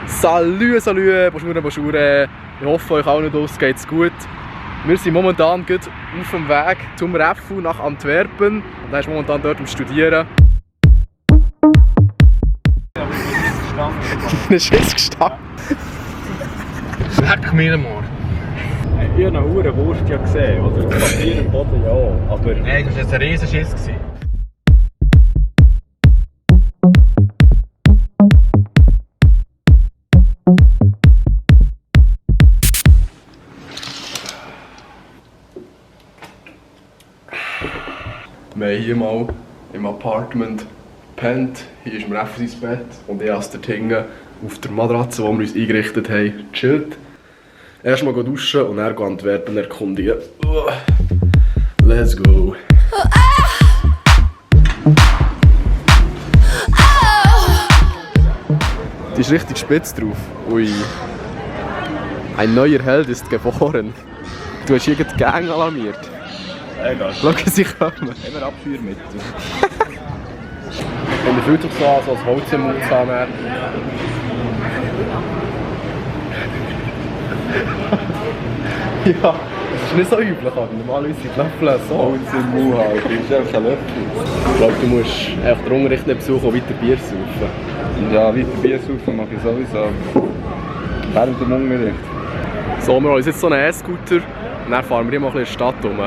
Salü, bonjour. Ich hoffe, euch allen draussen geht's gut. Wir sind momentan gut auf dem Weg zum Refu nach Antwerpen. Und er ist momentan dort am Studieren. Ich bin Schiss gestanden. Leck mir mal. Ich habe eine Wurst ja gesehen, oder? Das Papier im Boden ja, aber... Nein, das war jetzt ein Riesenschiss. Wir haben hier mal im Apartment gepennt. Hier ist im Refu sein Bett und ich als der Tinge auf der Matratze, die wir uns eingerichtet haben, chillt. Erstmal duschen und dann Antwerpen erkundigen. Let's go! Die ist richtig spitz drauf. Ui. Ein neuer Held ist geboren. Du hast irgendeine Gang alarmiert. Egal. Schau, sie kommen. Immer Abführmittel. Und er fühlt sich so an, so als Holz im Mund zu haben. Ja, das ist nicht so üblich, aber normalerweise sind die Löffel so. Holz im Mund halt, du bist einfach ein Löffel. Ich glaube, du musst einfach den Unterricht nicht besuchen und weiter Bier saufen. Ja, weiter Bier saufen mache ich sowieso. Während dem Unterricht. So, wir holen uns jetzt so einen E-Scooter und dann fahren wir hier mal ein bisschen in die Stadt rum.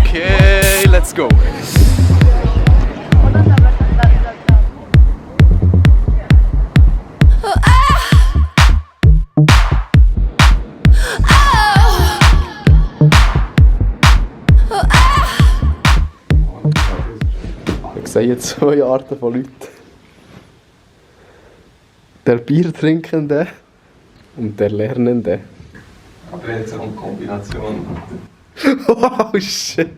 Okay, let's go! Ich sehe jetzt zwei Arten von Leuten. Der Biertrinkende und der Lernende. Aber jetzt auch eine Kombination. Oh shit!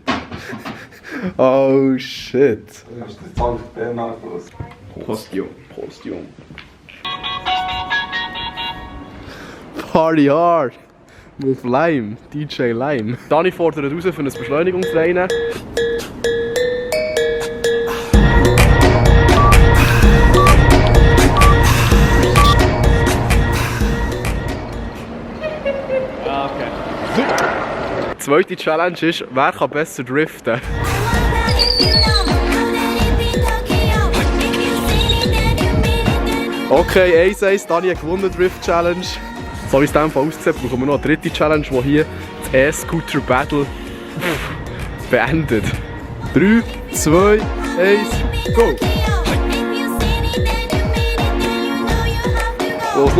Oh shit! Du hast den Sankt Bernhard los. Prost. Party hard! With Lime, DJ Lime. Dani fordert raus für ein Beschleunigungsrennen. Die zweite Challenge ist, wer kann besser driften? Okay, 1-1, Dani hat gewonnen, Drift Challenge. So wie es in diesem Fall aussieht, brauchen wir noch eine dritte Challenge, die hier das E-Scooter Battle beendet. 3, 2, 1, go! Los!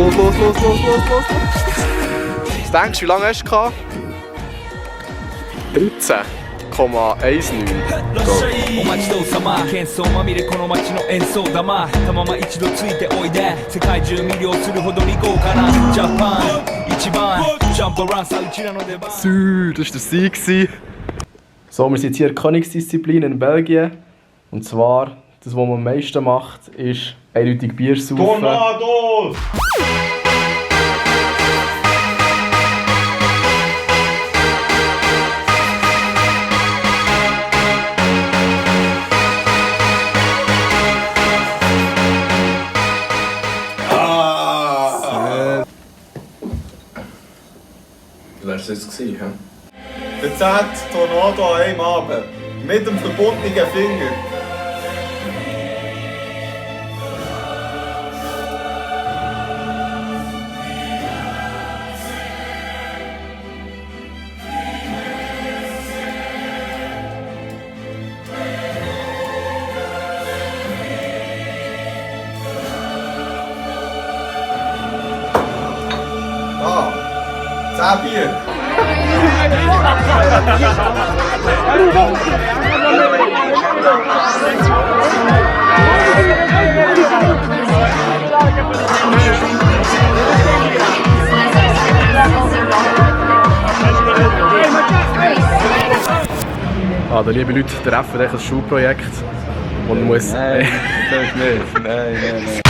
Was denkst du, wie lange hast du gehabt? 13,19. Das war der Sieg. So, wir sind jetzt hier in der Königsdisziplin in Belgien. Und zwar, das, was man am meisten macht, ist eindeutig Bier saufen. Tornados! Das war es jetzt. Der 10. Tornado an einem Abend. Mit dem verbundenen Finger. Ah, 10 Bier. Also, liebe Leute, der Refu hat ein Schulprojekt. Und muss. Nein, das ist nicht. Nein.